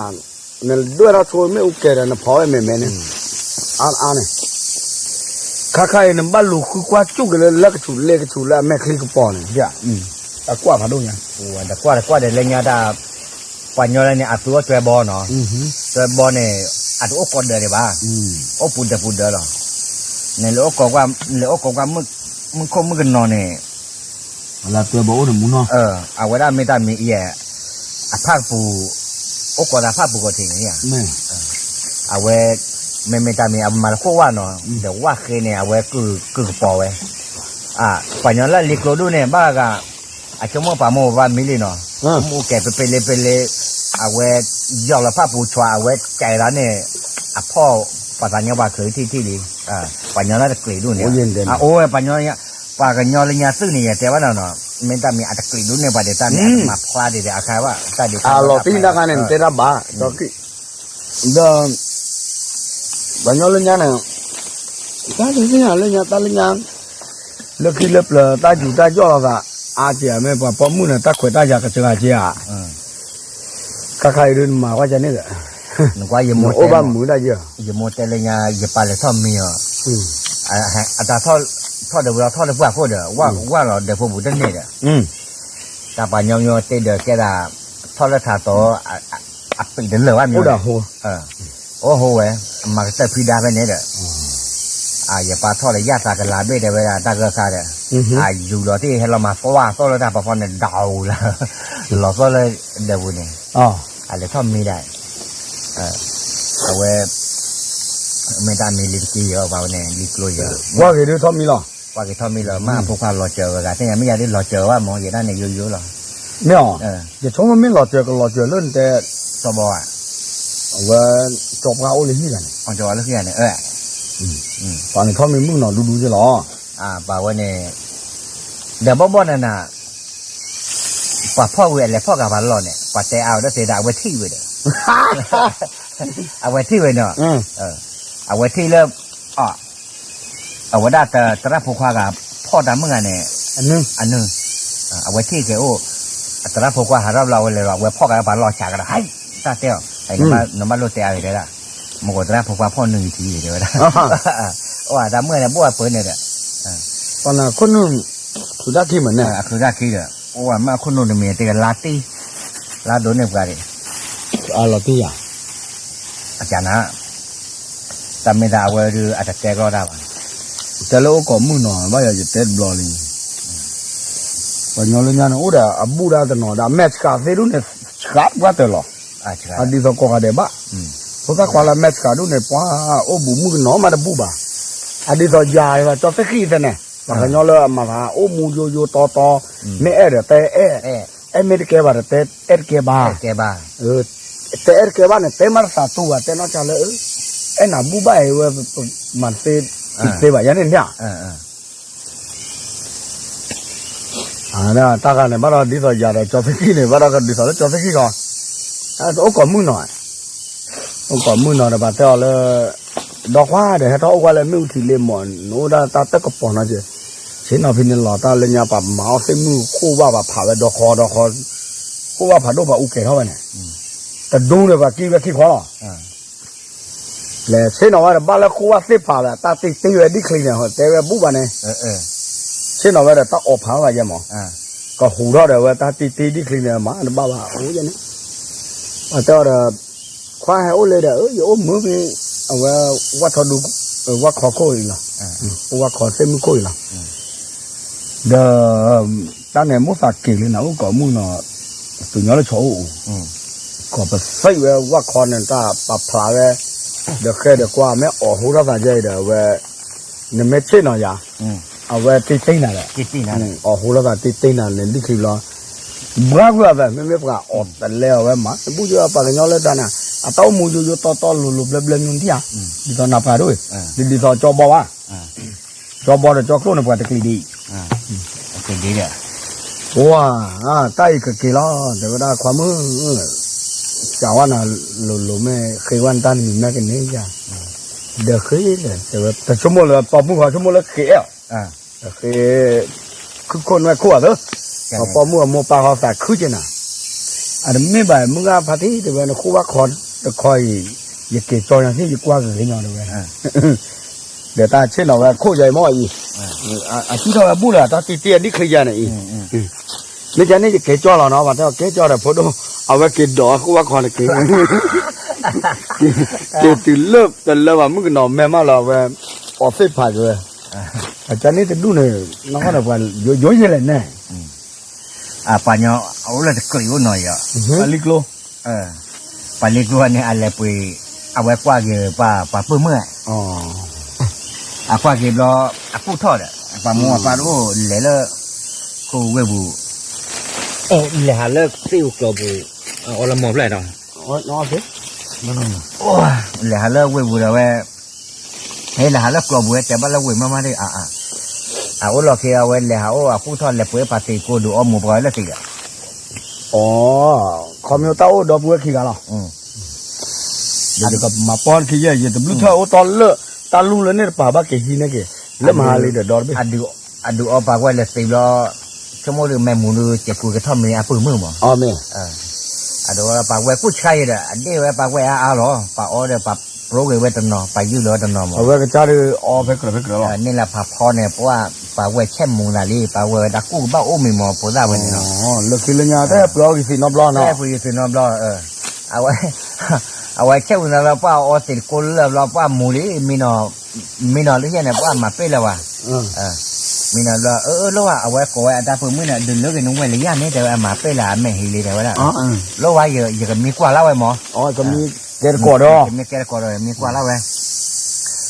နဒွဲၣ်ထီၣ်ဆိမ့ၣ်အူကဲၤဒီး နဖီၣ်ဝဲမဲာ်မဲာ်န့ၣ်, အါအါန့ၣ်, ခါခါအံၤနဘၣ်လူၤဃုကွၢ်စူၣ်က့ၤလၢ လၢကဆူးလ့ကဆူးလၢအမဲာ်ချံကပီၤန့ၣ်, တၢ်ကွၢ်ဖးဒိၣ်ညါ, တၢ်ကွၢ်တၢ်ကွၢ်ဒီးလၢညါတၢ်, ပှၤညီလၢန့ၣ် အသုအိၣ်တွဲဘီနီၤ, တွဲဘီန့ၣ်, အတအိၣ်ကိးဒၢးဒံးဘၣ်, အိၣ်ပူၤဒၢးပူၤဒၢးလီၤ, နလဲၤအိၣ်ကိးကွၢ်, လဲၤအိၣ်ကိးကွၢ်, မုၢ်ခိၣ်မုၢ်ကနီၤန့ၣ် လၢတွဲဘီအိၣ်န့ၣ်မူနီၤ, အဝဲဒၣ်မ့ၢ်တၢ်မံၤယဲၢ်, အဖၣ်ကပူၤ, အိၣ်ကိးသးဖၣ်ပူၤကီးထံးန့ၣ်ဧါ, အဝဲ, မ့မ့ၢ်တၢ်မံၤအမၤတခိၣ်ဝၣ်နီၤ, ဒီးဝၣ်ဃ့န့ၣ် အဝဲကုၢ်ကပီၤဝဲ, ပှၤညီလၢလံၤကျိဒူၣ်န့ၣ် ဘၣ်ဂၤ, အဆိကမိၣ်ပာ်မူပဘၣ်မံလံနီၤ, မူကဲၤပပ့လ့ပ့လ့, အဝဲ, ယီၢ်လီၤဖၣ်ပူၤဆွး အဝဲကဲၤလီၤန့ၣ်, အဖီၣ်, ပှၤသးညီပှၤချုးထံၣ်ထံၣ်လံ, ပှၤညီလၢတကျံးဒူၣ်န့ၣ်, အအိၣ်ဝဲပှၤညီ, ပှၤကညီလၢညါသုးန့ၣ် ယတဲဘၣ်နီၤနီၤ, မ့ၢ်တၢ်မံၤအတကျံးဒူၣ်န့ၣ် ပှၤဒဲးတၢ်န့ၣ် အတမၤဖျါဒံးဒီးအခါဘၣ်, တၢ်ဒ်အလီၤတံၢ်တၢ်ခါန့ၣ် နတဲတၢ်ဘၣ်, ဒီး, ပှၤညီလၢညါန့ၣ်, တၢ်လၢညါလၢညါတၢ်လၢညါ, လၢခံလၢပျၢၤတၢ်ယူၤတၢ်ယီၣ်လီၤသး, အါကဲၤမ့ၢ်ပှၤပိာ်မုၣ်န့ၣ် တၢ်ခွဲးတၢ်ယာ်ကစှၤက့ၤဧါ ခါခါအံၤဒုးနမၤကွၢ်ကန့ၣ်ဒီး, နကွၢ်ယမိၢ်တဲ, အိၣ်ဘၣ်မုာ်တၢ်ယၢ, ယမိၢ်တဲလၢညါ ယပၢ်လဲၤထီၣ်မံအီၤ, အတၢ်ထီၣ်, ထီၣ်ဒီးဝံၤလီၤထီၣ်ဒီးပှၢ်ခိၣ်ဒီး ဝၢ်လီၤဒီးဖိပူၤတန့ၢ်ဒီး တၢ်ပှၤညီညီတ့ဒီးကဲဒၣ် ထီၣ်လၢထးတီၤ အပံာ်တလၢာ်ဘၣ်မ့ၢ် အိၣ်ဟိဝဲ မၤကတၢၢ်ဖံဒါဖဲန့ၣ်ဒီး ယပၢ်ထီၣ်ဒီးယၢ်သးကလၤဘ့ၣ်တဲဝဲဒၣ်တၢ်ဂၢၢ်ခါဒီး အယူၤလီၤတ့ၢ်ဟဲလီၤမၤသွါသီၣ်လၢတၢ်ပီၤဖီန့ၣ် ဒၣ်အူလၢ လီၤသီၣ်လၢဒီးပူၤန့ၣ် အလဲၤထီၣ်မံဒၣ် အဝဲ မ့ၢ်တၢ်မံလံတက့ၢ်ယီၤ ပှၤဝဲန့ၣ် လံကျိယီၤ ပှၤဂ့ၤထီၣ်မံလီၤ မ့ၢ်အဖိခွါလီၤစၢၤဝဲဂၤ သ့ၣ်ညါမ့ၢ်ယၤဒ်လီၤစၢၤဝဲမ့ၢ် ယဲဒၣ်န့ၣ်ယိယိလီၤ မ့ၢ်အီၤ ယဆိကမိၣ်မ့ၢ်လီၤစၢၤကလီၤစၢၤလၢနတဲ စီၤဘီဧါ အဝဲ ကၠီပှၢ်အိၣ်လၢဟံၣ်ဂၤန့ၣ် ကၠီပှၢ်လၢဟံၣ်ဂၤန့ၣ် ပှၤန့ၣ်ထီၣ်မံမုၣ်နီၤဒူဒူက့လီၤ ပှၤဝဲန့ၣ် ဒီးဘီဘီနၤနၤ ပှၤဖီၣ်ဝံၤအလဲၤဖီၣ်ကးပှၤလီၢ်န့ၣ် ပှၤတဲအါဝဲဒၣ်သ့ဒၣ် အဝဲထံၣ်ဝဲဒီး အဝဲထံၣ်ဝဲနီၤ အဝဲထံၣ်လၢ အဝဲဒၣ်သရၣ်ဖိခွါဂၤ ဖီၣ်တၢ်မုၣ်ဂၤန့ၣ် အနု အဝဲထံၣ်က့ၤအိၣ် သရၣ်ဖိခွါဟးထီၣ်ဘျီအဝဲလဲၤလီၤ အဝဲဖီၣ်ကးပှၤလီၢ်စှၤကဒီး ဟဲ တၢ်တဲအီၤ နဘၣ်လိၣ်တဲအါဂ့ၤတဲဒၣ် မ့ၢ်ကီးသရၣ်ဖိခွါဖီၣ်နုာ်ထံဂ့ၤတဲဝဲဒၣ် အိၣ်တၢ်မုၣ်ဂၤန့ၣ် ဘိၣ်အပၢၤန့ၣ်ဒီး ခိၣ်နူာ် ခုးတၢ်ခံမးန့ၣ် အခုးတၢ်ခံဒီး အိၣ်ဝဲမ့ၢ်အခိၣ်နူာ်တမံၤတဂၤလါတံၢ် လါဒိးန့ၢ်ပှၤဒံး အလီၤတံၢ်ယၤ အကနၤ တၢ်မ့ၢ်သးအဝဲဒုးအတတဲကီတၢ်ဘၣ် တဲလၢအိၣ်ကိးမုၢ်နီၤ ဘၣ်ယၤယတဲတဘျီလံ ပှၤညီလၢညါန့ၣ် အိၣ်ဒီးအဘူၣ်ဒၣ်တနီၤဒီး အမဲာ်ဆှးသ့ဒူၣ်န့ၣ် ဆှးပှၢ်တၢၢ်လီၤ အဒ်သိးကိးဂၤဒဲးဘၣ် ဖိသၣ်ခွါလၢအမဲာ်ဆှးဒူၣ်န့ၣ် ပှၤအိၣ်ဘူးမုၣ်ကနီၤမးတဘူၣ်ဘၣ် အဒ်သိးယၤ ကၠီသ့ၣ်ဃံၣ်သ့ၣ်န့ၣ် ပှၤကညီလၢအမၤသးအိၣ်မူယိယိတီတီ မ့ၢ်အဲၣ်ဒီးတဲအဲၣ် အဲၣ်မ့ၢ်တကဲဘၣ်ဒီးတဲအဲၣ်တကဲဘၣ် တဲအဲၣ်တကဲဘၣ်န့ၣ် တဲမးတသးတူၢ်ဘၣ် တဲနီၢ်ကစၢ်လၢ အဲၣ်နၤဘူၣ်ဘၣ်အံၤဝဲ မၤတသ့ တသ့ဘၣ် ယၤန့ၣ်မ့ၢ် တၢ်ဂၤန့ၣ် ဘၣ်ဒီးဒ်သိးယၤဒီးကၠီသ့ၣ်ဃံၣ်န့ၣ် ဘၣ်ဒီးကဒ်သိးလၢကၠီသ့ၣ်ဃံၣ်ဃီ အိၣ်ကိးမုၢ်နီၤ အိၣ်ကိးမုၢ်နီၤဒီးပှၤတဲအီၤလၢ ဒီခွါဒီးဟဲထီၣ်အိၣ်ကွၢ်လၢမ့ၣ်အူထံလ့မီၢ် နအိၣ်ဒၣ်တၢ်တကပီၤနီၤက့ ဆ့ၣ်နီၤဖဲန့ၣ်လီၤတၢ်လၢညါပှၤမၤအီၣ်သ့ၣ်မုၢ်ဃိၣ်ဘၣ်ပှၤဖးဝဲဒီခွါဒီခွါ ဃိၣ်ဘၣ်ဖးဒိၣ်ပှၤအူကဲၤထီၣ်ဝဲန့ၣ် တဒူဒီးပှၤကံၣ်ဝဲခံခွါလီၤ လဲၤဆ့ၣ်နီၤဝဲဒီးဘၣ်လၢဃိၣ်ဘၣ်သ့ၣ်ဖးဒီး တၢ်တ့တ့ဝဲဒ်ချံန့ၣ် တဲဝဲဘူၣ်ဘၣ်န့ၣ် ဆ့ၣ်နီၤဝဲဒီးတၢ်အီၣ်ဖးဘၣ်ယဲမး ကဟူးထီၣ်ဒီးဝဲတၢ်တ့တ့ဒ်ချံန့ၣ် မၤတဘၣ်ဘၣ်အိၣ်ယဲန့ၣ် ပှၤတဲအီၤဒီး ခွါဟဲအိၣ်လၢဒီး ယအိၣ်မုာ်ဖဲ အဝဲ ဝၣ်ထီဒူ ဝၣ်ခီခိၣ်အံၤလီၤ အိၣ်ဝၣ်ခီသ့ၣ်မုၢ်ခိၣ်အံၤလီၤ ဒီး တၢ်န့ၣ်မိၣ်သးက့ၤလၢနအိၣ်ကိးမုၢ်နီၤ ပှၤကညီလၢဆီအိၣ်အိၣ် ကီၢ်ပသံၣ်ဝဲဝၣ်ခီန့ၣ်တၢ်ပာ်ဖျါဝဲ ဒီးဃဲဒီးကွၢ်မ့ၢ်အီၣ်ဟူထီၣ်သးယဲအံၤဒီးအဝဲ နမ့ၢ်ဆ့ၣ်နီၤယၤ အဝဲတ့တ့နၤဒီး အီၣ်ဟူထီၣ်သးတ့တ့နၤန့ၣ် ဒ်ချံဘျီ ဘှါကွံာ်အသး မ့မ့ၢ်ပှၤအီၣ်တလဲအီၤဝဲမး တဘူၣ်ယိပှၤကညီလၢတၢ်န့ၣ် အတၢ်အိၣ်မူယိယိတီတီလိၤလိၤဘျၢဘျၢမုၢ်တံၢ်ဧါ ဒ်သိးနၢ်ပှၤဒိၣ်အံၤ ဒ်သိးကၠီဘီဘၣ် ကၠီဘီဒီးကၠီကျိန့ၣ်ပှၤတကျံၤဒံး ပှၤ တၢ်အံၤကက့ၤလီၤ တဲဝဲဒၣ်ခွါမုၣ် ကးဝဲနၤလိၤလိၤမ့ၢ်ဃ့ဝဲနတၢ်တမံၤမ့ၢ်ကန့ၢ်ယၤ ဒီးဃ့လဲၣ် တဲဝဲ တဆိကမိၣ်လၢပိာ်မုၣ်ဃီဆိကမိၣ်လၢဃ့အဲၣ်အီၤ ဃ့ ခုခိၣ်နွဲၣ်ခိၣ်အသး ပှၤပိာ်မုၣ်အမိၢ်ပၢ်ဃီသးခုက့ၤနၤ အတမ့ၢ်ဘၣ် မုၢ်ဂၢ်ဖါတံၢ်တဲဝဲ နဃိၣ်ဘၣ်ခီတခီအံၤ ယက့ၤကၠီညီဟ့ၣ်ယကွၢ်ဂ့ၤညီတဲဝဲ ဒီးတၢ်ဆ့ၣ်နီၤဝဲခိၣ်ယၤအံၤမ့ၢ်အံၤ အစုထီၣ်ဝဲဘူၣ်လၢတၢ်တံၢ်တံၢ်အဒံၣ်ချံယၤန့ၣ်အံၤ မ့ၢ်ကန့ၣ်ယကဲကၠီလီၤနီၤ ပှၤတဲအီၤကဲကၠီဒီးဖိဒိၣ် အဝဲက့ၤဒိးအဃိဘၣ်ခီတက့ၤ က့ၤတုၤလၢတလၢဘၣ်မုၣ်ကနီၤမဲာ်မးလီၤ အဝဲ အီၣ်သ့ၣ်ဖးက့ၤဝဲ အကန့ၣ်တဒူၣ်န့ၣ် နီၢ်ကီၢ်န့ၣ်ပှၤယိယိယဲလဲၣ်န့ၣ် ပှၤညီ အအိၣ်လၢတကြံးအိၣ်နီၤယီၤ ပှၤလံကျိ ပှၤလံကျိန့ၣ် အလဲၤပှ့ၤ အဝဲကွၢ်က့ၤပှၤ ပှၤပိာ်မုၣ် အကွၢ်က့ၤဘျီ အကူၣ်ထီၣ်ဒီး ပှၤမိၢ်ပှၤပၢ်တအိၣ်လဲၤလၢ ခိၣ်ဝ့ၢ်ပူၤ လဲၤဟးလၢသ့ၣ်အူကျိာ်ပူၤ အီလၢမီၢ်ဖျဲၣ်ဒီး လဲၤဟးလၢဝ့ၢ်ပူၤဒီးဝဲ ဟဲလၢဟးလၢကျိာ်ပူၤဝဲ တဲဘၣ်လၢဝ့ၢ်မးမးဒ်အါအါ အအိၣ်လီၢ်ခံအဝဲလဲၤဟးအိၣ်အကူၣ်ထီၣ်လဲၤပှ့ၤပှၤသ့ၣ်ကိးဒုးအီမိၢ်ပှၤဝဲလၢသ့ၣ်ဒီး အီ ခီမ့ၢ်တၢ်အိၣ်ဒီပုၢ်ဝဲၢ်ခံဂၤလီၤ ဒီးကမၤပီနခံယဲၢ် ယတဘျုးထၢၣ်အိၣ်တီလၢ တၢ်လူၢ်လၢန့ၣ်တပၤဘၣ်က့ၤဟံးန့ၢ်က့ၤ လၢမဟါလံဒီးဒီတဘ့ၣ် အဒုးအီပှၤဝဲလဲၤသ့ၣ်ဘျီ ဆိကမိၣ်ဒုးမဲာ်မူၤဒုး ကဲကူကထီၣ်မ့ၢ်အပုၢ်မုၣ်မး အဒုးအီပှၤဝဲကူၣ်ဆါယဲဒီး အဒ့ၣ်ဝဲပှၤဝဲအါအါလီၤ ပှၤအီဒီးပှၤပြိဂ့ၤဝဲတနီၤ ပှၤယုၢ်လီၤဝဲတနီၤမး အဝဲကစၢ်ဒုးအီဖဲကြၢးဖဲကြၢးလီၤ န့ၣ်လၢဖးဖီန့ၣ် ပှၤ ပှၤဝဲဆဲးမူၤသးလံ ပှၤဝဲဝဲဒၣ်ကူၣ်ကဘၣ်အိၣ်မံၤမးဖိသၣ်ဝဲန့ၣ်နီၤ, လၢခံလၢညါ တပျၢ်အီၣ်က့ၤသံးနီတဘျီနီၤ, တပျၢ်အီၣ်က့ၤသံးနီတဘျီ, အဝဲ အဝဲဆဲးမူၤသးလၢ ပှၤအီသံးတကိးလၢဘျီ ပှၤမူၤလံ မ့ၢ်နီၤလၢယဲန့ၣ် ပှၤမၤပ့ၢ်လၢၤဝဲ, မ့ၢ်နီၤဘျီ အၢ အၢ လီၤဝဲ အဝဲကိးဝဲအတၢ်ဖိမုၣ်န့ၣ် ဒုးလၢက့ၤနဝဲၢ်လၢယၤန့ၣ် တဲဝဲ အမၤပ့ၢ်လၢအမဲာ်ဟံးလံ တဲဝဲဒၣ်, လီၤဝဲ ယကမံကွၢ်လၢ်ဝဲမး ကမံကဲတကိးဒီး ကမံကဲတကိးဒီး မံကွၢ်လၢ်ဝဲ,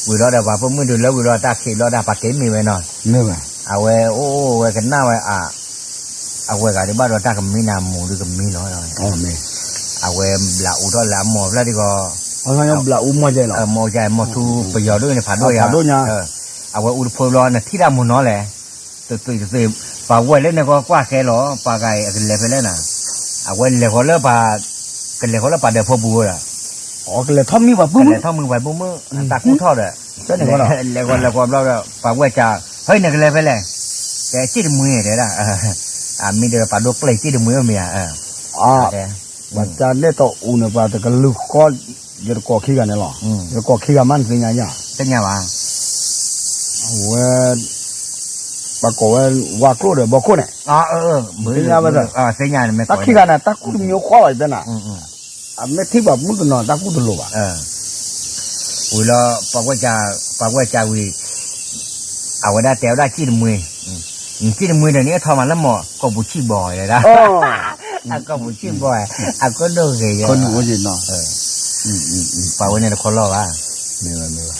ဝံၤလီၤဒီး ပှၤဖိမုၣ်ဒုးလၢဝံၤလီၤ တၢ်ခံးဘျီဒၣ် ပှၤက့ၤမ့ၢ်ဝဲနီၤ, အဝဲအိၣ်အိၣ်ဝဲကနၣ်ဝဲ အဝဲဂၤဒုးဘၣ်ဒီးတၢ်ကမံနၤ မူၤဒုးကမံလီၤ, အဝဲဘျးအူထီၣ်လၢအမိၢ်ဖျၢၣ်ဒ်ဂီၤ, ဘျးအူမီၢ်ကဲလီၤ, မိၢ်ကဲ မိၢ်ထူပယီၤဒိၣ်န့ၣ် ဖးဒိၣ်ယၤ, အဝဲအူတဖိဘျီ နထံၣ်တၢ်မူၤနီၤလဲၣ်, သုးသုးသုး, ပှၤဝဲၢ်လၢန့ၣ်ကီကွၢ်ကဲလီၤ ပှၤဂၤအံၤအကလဲၤဖဲလဲၣ်နၤ, အဝဲလဲၤဃီၤလၢပှၤ, ကလဲၤဃီၤလၢပှၤဒၢးဖိပူၤဒီး ကလဲၤထီၣ်မံပှၤပုၢ်မုၣ်, ကလဲၤထီၣ်မံပှၤပုၢ်မုၣ်, တၢ်ကူၣ်ထီၣ်ဒီး, လဲၤဃီၤလဲၤဃီၤဘျီဒီး ပှၤဝဲၢ်ကး, ဟဲနကလဲၤဖဲလဲၣ်, တဲစ့ၣ်တမှံတဲဒၣ်, အမံၤဒီးပှၤဒိၣ်ကျဲစ့ၣ်တမှံအိၣ်မ့ၢ်ဧါ, ပှၤတၢ်နဲၣ်တီၢ်အူန့ၣ် ပှၤတကလုာ်ဃီ, ယတကိးခံဂၤန့ၣ်လီၤ, ယတကိးခံဂၤမးနသ့ၣ်ညါယါ, သ့ၣ်ညါဘၣ်, အဝဲ ပှၤကိးဝဲ ဝါကျိၣ်ဒီးဘီခိၣ်န့ၣ်, သ့ၣ်ညါဝဲ, တၢ်ခံဂၤန့ၣ် တၢ်ကူၣ်တမံၤဃီဘၣ်တဲနၤ, အမ့ၢ်ထံၣ်ပှၤမုၣ်တနီၤ တၢ်ကူၣ်တလိၤဘၣ်, ဝံၤလီၤ, ပှၤဝဲၢ်ကးဝံၤ, အဝဲဒၣ်တဲဝဲဒၣ်စံၣ်တမှံ, စံၣ်တမှံဒီးန့ၣ် အထီမးလၢမီၢ် ကီၢ်ပူၤဆံၣ်ဘီဒၣ်, ကီၢ်ပူၤဆံၣ်ဘီ, အကီၢ်ဒိၣ်ဂ့ၤယဲ, ပှၤဝဲန့ၣ်တခီလီၤဘၣ်, မ့ၢ်ဝဲမ့ၢ်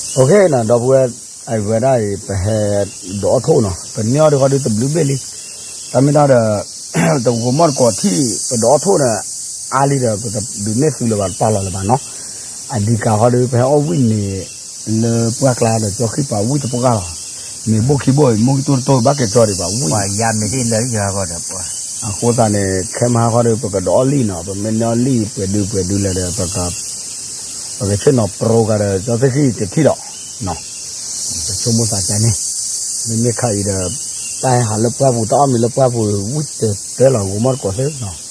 ဝဲ, ဒီပုၢ်ဝဲၢ် အဝဲဒၣ်အံၤ ပဟဲဒုးအိၣ်ထီၣ်နီၤ ပန့ၢ်အီၤဒ်ဃီဒုးတဘျုးဘ့ၣ်လံ, တၢ်မ့ၢ်တၢ်ဒီး တဝီမီၢ်တကိးထံၣ် ပဒုးအိၣ်ထီၣ်ဒီး အါလံဒီး ပတဒုးနဲၣ်သုလၢၤဘၣ်တပာ်လီၤလၢၤဘၣ်နီၤ, အဒံးကးဃီဒီး ပဟဲအီၣ်ဝံၣ်န့ၣ် လၢပှၢ်ကျါဒီး ကၠီဃံၣ်ပာ်ဝံၣ်တပှၢ်လီၤ, မ့ၢ်ဘိၣ်ခံဘိၣ် မ့ၢ်ကတိၢ်တတိၢ် ဘၣ်ကဲကၠီဒံးပာ်ဝံၣ်, အဃိသတးန့ၣ် ခဲမဟါဃီဒီး ပကဒုးအိၣ်လံနီၤ ပမ့ၢ်န့ၢ်အီၤလံ ပှဲၤဒုးပှဲၤဒုးလဲၣ်ဒီး ပကဆ့ၣ်နီၤပရိကဒီး ကၠီသ့ၣ်ဃံၣ်တထံၣ်ဒီး ပဆိကမိၣ်သးကါန့ၣ်, မ့မ့ၢ်ခါအံၤဒီး တၢ်ဟဲဟးလၢပှၢ်ပူၤ တၢ်အီၣ်မ့ၤလၢပှၢ်ပူၤ ဝံၣ်တဲတဲလီၤ ဂီၤမီၢ်တကိးသ့ၣ်နီၤ,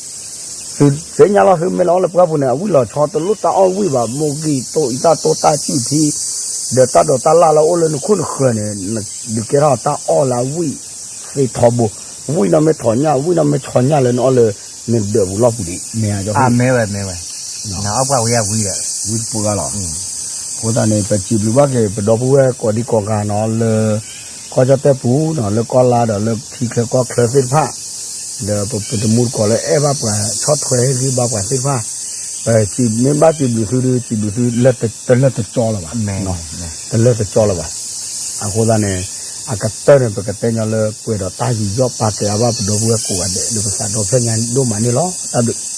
သုသ့ၣ်ညါလီၤ သုမ့ၢ်လၢအီၣ်လၢပှၢ်ပူၤန့ၣ် အဝံၣ်လီၤဆီတလိၣ်တၢ်အီၣ်ဝံၣ်ဘၣ် မိၢ်ဂံၢ်တိၢ်အံၤတၢ်တိၢ်တၢ်ကူၣ်ထံ ဒီးတၢ်ဒိးတၢ်လၢ်လၢအိၣ်လၢနခိၣ်နဃၢၤန့ၣ် ဒုးကဲထီၣ်တၢ်အီၣ်လၢအဝံၣ်သ့ထီဘိ, ဝံၣ်နီၢ်မ့ၢ်ထီၣ်ညၣ် ဝံၣ်နီၢ်မ့ၢ်ဆီညၣ်လၢနအီၣ်လၢ နဒၢးပူၤလီၢ်ပူၤဒံး မ့ၢ်ဧါ မ့ၢ်ဝဲ မ့ၢ်ဝဲ, နအီၣ်ပှၢ်ဝံၤယဝံၣ်ဒီး ဝံၣ်တပှၢ်လီၤ, အဃိသတးန့ၣ် ပစံးဘျုးဘၣ်က့ၤ ပဒီပုၢ်ဝဲၢ်ကိးဒံကိးဂၤနီၤ လၢ ကီၢ်ကၠီၣ်တဲၣ်ပူၤနီၤ လၢကီၢ်လါဒီးလၢထံချၢကီၢ်ချၢသ့ၣ်တဖၣ်, ဒီးပတမူတကိးလၢအဲၣ်ဘၣ်ပှၤ ဆီၣ်ထွဲဟ့ၣ်ဂံၢ်ဘါပှၤသ့ၣ်တဖၣ်, ပစံးမ့ၢ်ဘၣ်စံးဘျုးသုဒီး စံးဘျုးသုလၢတလၢတကၠီလၢၤဘၣ်, တလၢတကၠီလၢၤဘၣ်, အဃိသတးန့ၣ် အကတၢၢ်န့ၣ် ပကတဲညီလၢပှဲၤဒီးတၢ်ယူးယီၣ်ပာ်ကဲအါဘၣ်ပဒီပုၢ်ဝဲၢ်ကိးဂၤဒဲး လၢပသးဒီဖျၢၣ်ညါဒိၣ်မးန့ၣ်လီၤ. တၢ်ဘျုး